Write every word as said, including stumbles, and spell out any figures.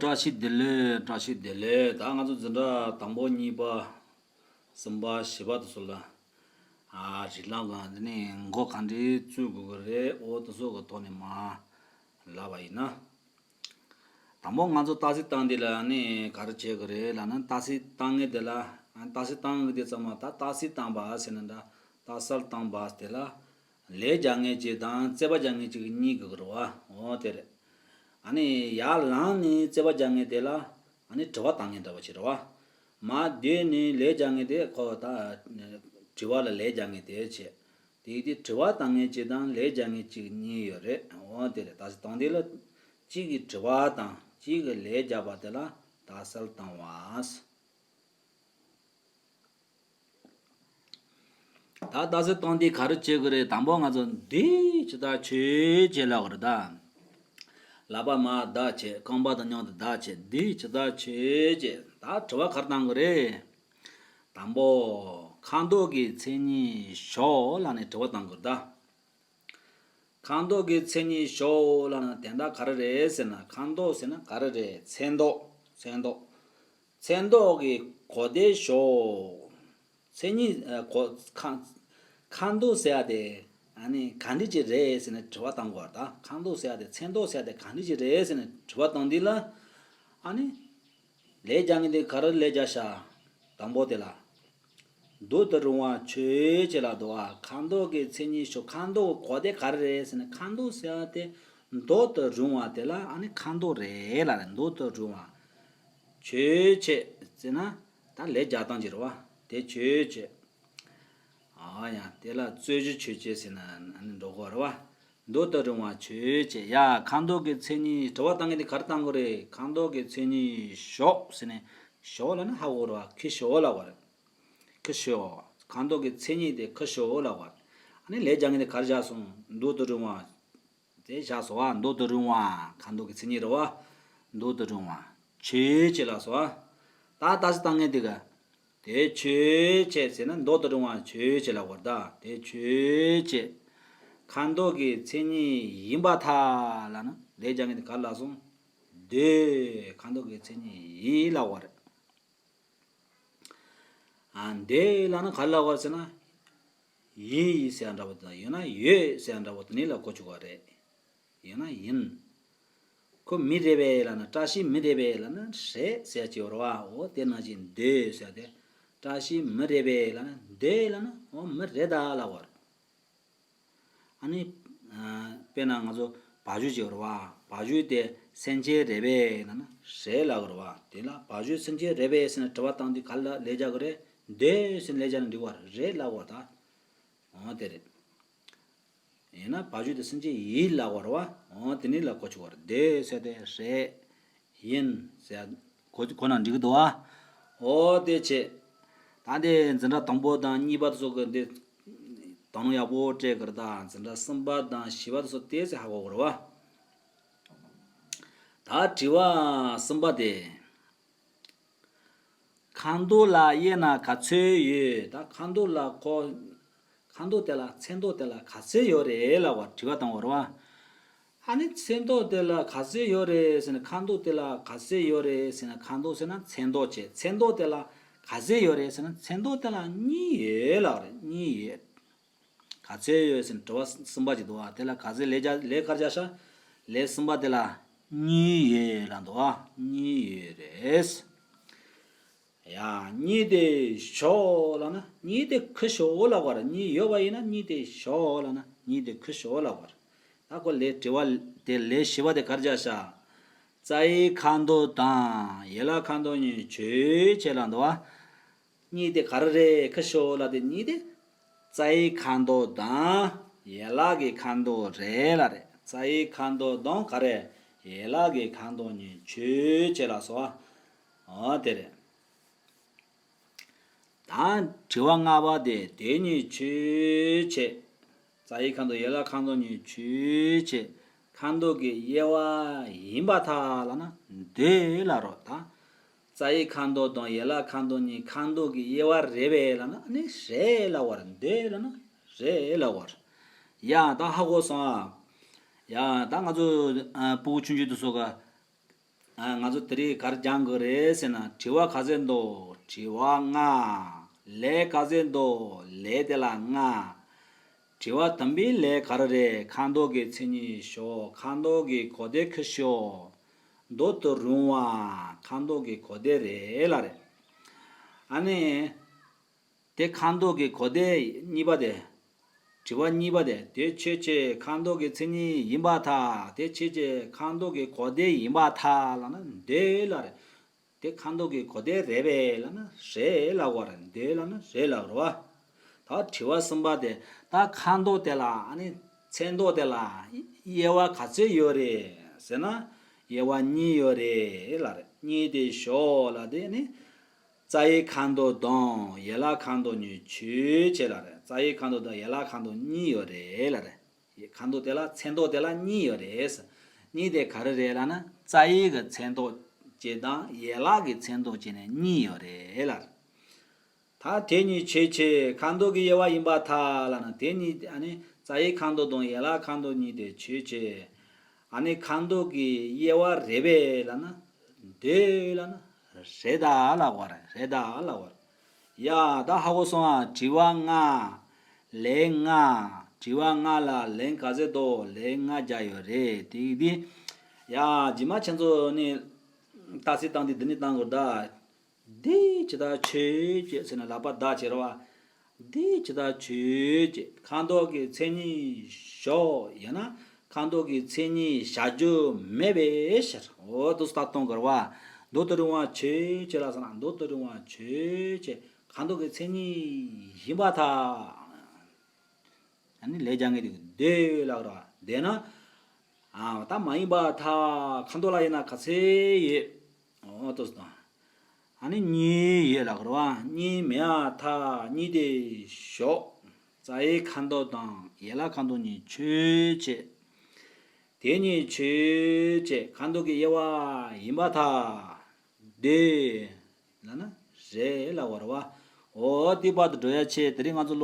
བཀྲ་ཤིས་བདེ་ལེགས། བཀྲ་ཤིས་བདེ་ལེགས། ད་ང་ཚོ་འཛིན་གྲྭ་དང་པོ་གཉིས་པ་གསུམ་པ་བཞི་པ་དེ་ཚོ་ལ། ཨ་རིགས་ལམ་ག་འདི་ནས་མགོ་ག་འདྲས་བཙུགས་དགོས་ཀྱི་རེད། འོ་དེ་ཚོ་གི་ཐོག་ནས་མར་ལབ་པ་ཡིན་ན། དང་པོ་ང་ཚོ་རྟགས་གསལ་བཏང་འདི་ལ་ནི་ག་རེ་བྱེད་དགོས་རེད་ལབ་ན། རྟགས་གསལ་བཏང་ངེས་དེ་ལ། རྟགས་གསལ་བཏང་ངེས་དེ་ཚང་མ་ད་རྟགས་གསལ་བཏང་པ་ཟེར་ན་འདྲ། རྟགས་གསལ་བཏང་པ་དེ་ལ་ལན་རྒྱག་མཁན་གཅིག་དང་རྩོད་པ་རྒྱག་མཁན་གཅིག་གཉིས་དགོས་ཀྱི་རེད་བ། འོ་དེ་རེད། ཨ་ནི་ཡར་ལངས་ནས་རྩོད་པ་རྒྱག་མཁན་དེ་ལ་ཨ་ནི་དྲི་བ་བཏང་མཁན་འདྲ་བ་ཅིག་རེད་བ། མར་བསྡད་ནས་ལན་རྒྱག་མཁན་དེ་ཁོ་ད་དྲི་བ་ལ་ལན་རྒྱག་མཁན་དེ་བྱས། དེ་དེ་དྲི་བ་བཏང་མཁན་གཅིག་དང་ལན་རྒྱག་མཁན་གཅིག་གཉིས་ཡོད་རེད། འོ་དེ་རེད། རྟགས་གསལ་བཏང་དེ་ལ་གཅིག་གིས་དྲི་བ་དང་གཅིག་གིས་ལན་རྒྱག་པ་དེ་ལ་རྟགས་གསལ་བཏང་བ། ད་རྟགས་གསལ་བཏང་དུས་ག་རེ་བྱེད་དགོས་རེད། དང་པོ་ང་ཚོ་འདི་ཇི་ལྟར་ཆོས་ཅེས་ལབ་དགོས་རེད་ད། ལག་པ་མར་བརྡབ་བྱས། རྐང་པ་དང་མཉམ་དུ་བརྡབ་བྱས། འདི་ཇི་ལྟར་ཆོས་ཅེས། ད་དྲི་བ་ག་རེ་བཏང་དགོས་རེད། དང་པོ་ཁ་མདོག་གི་མཚན་ཉིད་ཞོག་ལབ་ནས་དྲི་བ་བཏང་དགོས་རེད་ད། ཁ་མདོག་གི་མཚན་ཉིད་ཞོག་ལབ་ན་དོན་དག་ག་རེ་རེད་ཟེར་ན། ཁ་མདོག་ཟེར་ན་ག་རེ་རེད། ཚོན་མདོག་ཚོན་མདོག་ཚོན་མདོག་གི་གོ་དོན་ཞོག་མཚན་ཉིད་ཨ་གོ་ཁ་ཁ་མདོག་ཟེར་ཡ་དེ་ཨ་ནི་ག་འདྲ་ཅིག་རེད་ཟེར་ནས་དྲི་བ་བཏང་དགོས་པ་རེད་ད། ཁ་མདོག་ཟེར་ཡ་དེ་ཚོན་མདོག་ཟེར་ཡ་དེ་ག་འདྲ་ཅིག་རེད་ཟེར་ནས་དྲི་བ་བཏང་དུས་ལ། ཨ་ནི་ལན་རྒྱག་མཁན་དེ་ག་རེ་ལན་རྒྱག་ཤག་དང་པོ་དེ་ལ། མདོག་ཏུ་རུང་བ་ཆོས་ཅེས་ལབ་འདུག་བ། ཁ་མདོག་གི་མཚན་ཉིད་ཞོག་ཁ་མདོག་གི་གོ་དོན་ག་རེ་རེད་ཟེར་ན། ཁ་མདོག་ཟེར་བ་དེ་མདོག་ཏུ་རུང་བ་དེ་ལ་ཨ་ནི་ཁ་མདོག་རེད་ལབ་རེད། མདོག་ཏུ་རུང་བ་ཆོས་ཅེས་ཟེར་ན་ད་ལན་རྒྱག་སྟངས་ཅིག་རེད་བ། དེ་ཆོས་ཅེས། ཨ་ཡ། དེ་ལ་རྩོད་གཞི་ཆོས་ཅན་ཟེར་ན་ཨ་ནི་འགྲོ་གི་རེད་བ། མདོག་ཏུ་རུང་བ་ཆོས་ཅན། ཡ། ཁ་མདོག་གི་མཚན་ཉིད་དྲི་བ་བཏང་མཁན་དེ་ག་རེ་བཏང་དགོས་རེད། ཁ་མདོག་གི་མཚན་ཉིད་ཞོག་ཟེར་ནས། ཞོག་ལབ་ན་ཧ་གོ་རེད་བ། ཁི་ཞོག་ལབ་པ་རེད། ཁི་ཞོག་ཁ་མདོག་གི་མཚན་ཉིད་དེ་ཁི་ཞོག་ལབ་པ་རེད། ཨ་ནི་ལན་རྒྱག་མཁན་དེ་ག་རེ་བཞག་སོང་། མདོག་ཏུ་རུང་བ། དེ་བཞག་སོང་བ། མདོག་ཏུ་རུང་བ། ཁ་མདོག་གི་མཚན་ཉིད་རེད་བ། མདོག་ཏུ་རུང་བ་ཆོས་ཅན་ལབ་སོང་བ། ད་རྟགས་གསལ་བཏང་མཁན་དེ་ག་དེ་ཆོས་ཅན་ཟེར་ན་མདོག་ཏུ་རུང་བ་ཆོས་ཅན་ལབ་དགོས་རེད་ད། དེ་ཆོས་ཅན། ཁ་མདོག་གི་མཚན་ཉིད་ཡིན་པར་ཐལ་ལབ་ན་ལན་རྒྱག་མཁན་དེ་ག་རེ་ལབ་སོང་། འདོད། ཁ་མདོག་གི་མཚན་ཉིད་ཡིན་ལབ་དགོས་རེད། ཨ། འདོད་ལབ་ན་ག་རེ་ལབ་དགོས་ཟེར་ན། ཡིན་ཟེར་ཡ་འདྲ་པོ་དང་ཡང་ན་ཡོད་ཟེར་ཡ་འདྲ་པོ་དེ་ནི་ལ་གོ་ཆོག་གི་རེད། ཡང་ན་ཡིན། ཁོ་མི་རེད་པས་ལབ་ན། བཀྲ་ཤིས་མི་རེད་པས་ལབ་ན་རེད་ཟེར་ཡ་ཅིག་ཡོད་རེད་བ། འོ་དེ་ནང་བཞིན་འདོད་ཟེར་ཡ་དེ། བཀྲ་ཤིས་མི་རེད་པས་ལབ་ན། འདོད་ལབ་ན་འོ་མི་རེད་ད་ལབ་དགོས་རེད། ཨ་ནི། ཨ། དཔེར་ན་ང་ཚོ་བ་ཕྱུགས་ཅིག་ཡོད་རེད་བ། བ་ཕྱུགས་དེ་སེམས་ཅན་རེད་པས་ལབ་ན་རེད་ལབ་དགོས་རེད་བ། དེ་ལ་བ་ཕྱུགས་སེམས་ཅན་རེད་པས་ཟེར་ནས་དྲི་བ་བཏང་དུས་ག་ལ་ལན་རྒྱག་དགོས་རེད། འདོད་ཟེར་ནས་ལན་རྒྱག་ན་འགྲིག་གི་རེད། རེད་ལབ་དགོས་རེད་ད། འོ་དེ་རེད། ཡིན་ན་བ་ཕྱུགས་དེ་སེམས་ཅན་ཡིན་ལབ་དགོས་རེད་བ། འོ་དེ་ནི་ལ་གོ་ཆོག་གི་རེད། འདོད་ཟེར་དེ་རེད། ཡིན་ཟེར་གོ་གོ་ན་འགྲིག་གི་འདུག་བ། འོ་དེ་བྱས། ད་དེ་འཛིན་གྲྭ་དང་པོ་དང་གཉིས་པ་དེ་ཚོ་གི་འདི་དང་ལུང་ཡག་པོ་སྤྲད་གི་རེད་ད། འཛིན་གྲྭ་གསུམ་པ་དང་བཞི་པ་དེ་ཚོ་ཏོག་ཙམ་ཧ་གོ་གི་རེད་བ། ད་དྲི་བ་གསུམ་པ་དེ། ཁ་མདོག་ལ་དབྱེ་ན་ག་ཚོད་ཡོད། ད་ཁ་མདོག་ལ་ཁོ། ཁ་མདོག་དེ་ལ་ཚོན་མདོག་དེ་ལ་ག་ཚོད་ཡོད་རེད་ལབ་པ་དྲི་བ་བཏང་བ་རེད་བ། ཨ་ནི་ཚོན་མདོག་དེ་ལ་ག་ཚོད་ཡོད་རེད་ཟེར་ན། ཁ་མདོག་དེ་ལ་ག་ཚོད་ཡོད་རེད་ཟེར་ན། ཁ་མདོག་ཟེར་ན་ཚོན་མདོག་བྱས། ཚོན་མདོག་དེ་ལ་ག་ཚོད་ཡོད་རེད་ཟེར་ན། ཚོན་མདོག་དེ་ལ་གཉིས་ཡོད་ལབ་རེད། གཉིས་ཡོད། ག་ཚོད་ཡོད་ཟེར་ན་དྲི་བ་གསུམ་པ་ཅིག་འདུག་བ། དེ་ལ་ག་ཚོད་ལན་རྒྱག་ལན་ག་རེ་རྒྱག་ཤག་ལན་གསུམ་པ་དེ་ལ་གཉིས་ཡོད་ལབ་འདུག་བ། གཉིས་ཡོད་རེད། ཡ། གཉིས་དེ་ཞོག་ལབ་ན། གཉིས་དེ་ཁུ་ཞོག་ལབ་དགོས་རེད། གཉིས་ཡོད་པ་ཡིན་ན་གཉིས་དེ་ཞོག་ལབ་ན། གཉིས་དེ་ཁུ་ཞོག་ལབ་དགོས་རེད། ད་ཁོ་ལན་དྲི་བ་དེ་ལན་བཞི་པ་དེ་ག་རེ་རྒྱག་ཤག་རྩ་བའི་ཁ་མདོག་དང་ཡན་ལག་ཁ་མདོག་གཉིས་ཆོས་ཅན་ལབ་འདུག་བ། གཉིས་དེ་ག་རེ་རེད། ཁུ་ཞོག་ལབ་དེ་གཉིས་དེ། རྩ་བའི་ཁ་མདོག་དང་ཡན་ལག་གི་ཁ་མདོག་རེད་ལབ་རེད། རྩ་བའི་ཁ་མདོག་དང་ག་རེ། ཡན་ལག་གི་ཁ་མདོག་གཉིས་ཆོས་ཅན་ལབ་སོང་བ། འོ་དེ་རེད། ད་དྲི་བ་ལྔ་པ་དེ། དེ་གཉིས་ཆོས་ཅན། རྩ་བའི་ཁ་མདོག་ཡན་ལག་ཁ་མདོག་གཉིས་ཆོས་ཅན། ཁ་མདོག་གི་དབྱེ་བ་ཡིན་པར་ཐལ་ལབ་ན་འདོད་ལབ་རོགས་ད། རྩ་བའི་ཁ་མདོག་དང་ཡན་ལག་ཁ་མདོག་གཉིས་ཁ་མདོག་གི་དབྱེ་བ་རེད་པས་ལབ་ན་ནི་རེད་ལབ་པ་རེད། འདོད་ལབ་ན་རེད་ལབ་པ་རེད། ཡ། ད་ཧ་གོ་སོང་ཨ། ཡ། ད་ང་ཚོ་ཨ་སྤུ་གུ་ཆུང་ཆུང་དེ་ཚོ་ག་ཨ། ང་ཚོ་དེ་རིང་ག་རེ་སྦྱང་དགོས་རེད་ཟེར་ན། དྲི་བ་ག་ཚོད་འདུག་དྲི་བ་ལྔ། ལན་ག་ཚོད་འདུག་ལན་དེ་ལ་ལྔ། དྲི་བ་དང་པོའི་ལན་ག་རེ་རེད། ཁ་མདོག་གི་མཚན་ཉིད་ཞོག་ཁ་མདོག་གི་གོ་དོན་ཁྱེར་ཤོག་མདོག་ཏུ་རུང་བ། ཁ་མདོག་གི་གོ་དོན་རེད་ལབ་རེད། ཨ་ནི། དེ་ཁ་མདོག་གི་གོ་དོན་གཉིས་པ་དེ། དྲི་བ་གཉིས་པ་དེ། དེ་ཆོས་ཅན། ཁ་མདོག་གི་མཚན་ཉིད་ཡིན་པར་ཐལ། དེ་ཆོས་ཅན། ཁ་མདོག་གི་གོ་དོན་ཡིན་པར་ཐལ་ལབ་ན་འདོད་ལབ་རེད། དེ་ཁ་མདོག་གི་གོ་དོན་རེད་པས་ལབ་ན་རེད་ལབ་དགོས་རེད། འདོད་ལབ་ན་རེད་ལབ་རེད་བ། ད་དྲི་བ་གསུམ་པ་དེ། ད་ཁ་མདོག་དེ་ལ་ཨ་ནི་ཚོན་མདོག་དེ་ལ་དབྱེ་བ་ག་ཚོད་ཡོད་རེད་ཟེར་ན། དབྱེ་བ་གཉིས་ཡོད་རེད་ལབ་རེད། གཉིས་དེ་ཞོག་ལབ་དེ་ནི། རྩ་བའི་ཁ་མདོག་དང་ཡན་ལག་ཁ་མདོག་གཉིས་ཆོས་ཅན་ལབ་རེད། རྩ་བའི་ཁ་མདོག་དང་ཡན་ལག་ཁ་མདོག་གཉིས་ཡོད་རེད་ལབ་རེད། ཁ་མདོག་དེ་ལ། ཚོན་མདོག་དེ་ལ་གཉིས་ཡོད་རེད། གཉིས་དེ་ག་རེ་རེད་ལབ་ན། རྩ་བའི་གི་ཚོན་མདོག་ཅན་དང་ཡན་ལག་གི་ཚོན་མདོག་ཅན་ནས་གཉིས་ཡོད་རེད་ལབ་རེད། ད་དེ་གཉིས་ཆོས་ཅན། ཁ་མདོག་གི་དབྱེ་བ་ཡིན་པར་ཐལ་ལབ་ན། དེ་གཉིས་ཨ་ནི་རྩ་བའི་ཁ་མདོག་དང་ཡན་ལག་ཁ་མདོག་གཉིས་དེ་ཆོས་ཅན། ཨ་ནི་ཁ་མདོག་གི་དབྱེ་བ་རེད་པས་ལབ་ན། འདོད་ལབ་ན་རེད་ད་ལབ་དགོས་རེད། རེད་ད་ལབ་དགོས་རེད། ཡ། ད་ཧ་གོ་སོང་ཨ། དྲི་བ་ལྔ། ལན་ལྔ། དྲི་བ་ལྔ་ལ་ལན་ག་ཚོད་འདུག་ལན་ལྔ་བརྒྱབ་ཡོད་རེད། དེ་དེ། ཡ། རྗེས་མ་ཁྱེད་ཚོ་ནི་རྟགས་གསལ་བཏང་དུས་འདི་ནས་བཏང་དགོས་རེད་ད། འདི་ཇི་ལྟར་ཆོས་ཅན་ཟེར་ནས་ལག་པ་བརྡ་བྱེད་རོགས། འདི་ཇི་ལྟར་ཆོས་ཅན། ཁ་མདོག་གི་མཚན་ཉིད་ཞོག་ཡང་ན་ཁ་མདོག་གི་མཚན་ཉིད་བཞག་རྒྱུ་མེད་པའི་ཕྱིར། འོ་དེ་ལྟར་གཏོང་དགོས་རེད་བ། མདོག་ཏུ་རུང་བ་ཆོས་ཅན་ལ་ཟེར་ན། མདོག་ཏུ་རུང་བ་ཆོས་ཅན། ཁ་མདོག་གི་མཚན་ཉིད་ཡིན་པར་ཐལ། ཨ་ནི་ལན་རྒྱག་མཁན་དེ་འདོད་ལབ་ར། འདོད་ན། ཨ། ད་མ་ཡིན་པར་ཐལ། ཁ་མདོག་ལ་དབྱེ་ན་ག་ཚོད་ཡོད། འོ་དེ་ལྟར། ཨ་ནི་གཉིས་ཡོད་ལབ་ར་བ། གཉིས་མེད་པར་ཐལ། གཉིས་དེ་ཞོག་རྩ་བའི་ཁ་མདོག་དང་ཡན་ལག་ཁ་མདོག་གཉིས་ཆོས་ཅན། དེ་གཉིས་ཆོས་ཅན། ཁ་མདོག་གི་དབྱེ་བ་ཡིན་པར་ཐལ། འདོད་ལབ་ན་རེད་ལབ་དགོས་རེད་བ། འོ་དེ་བར་དུ་འགྲོ་ཡ་ཆེ། དེ་རིང་ང་ཚོ་ལོ།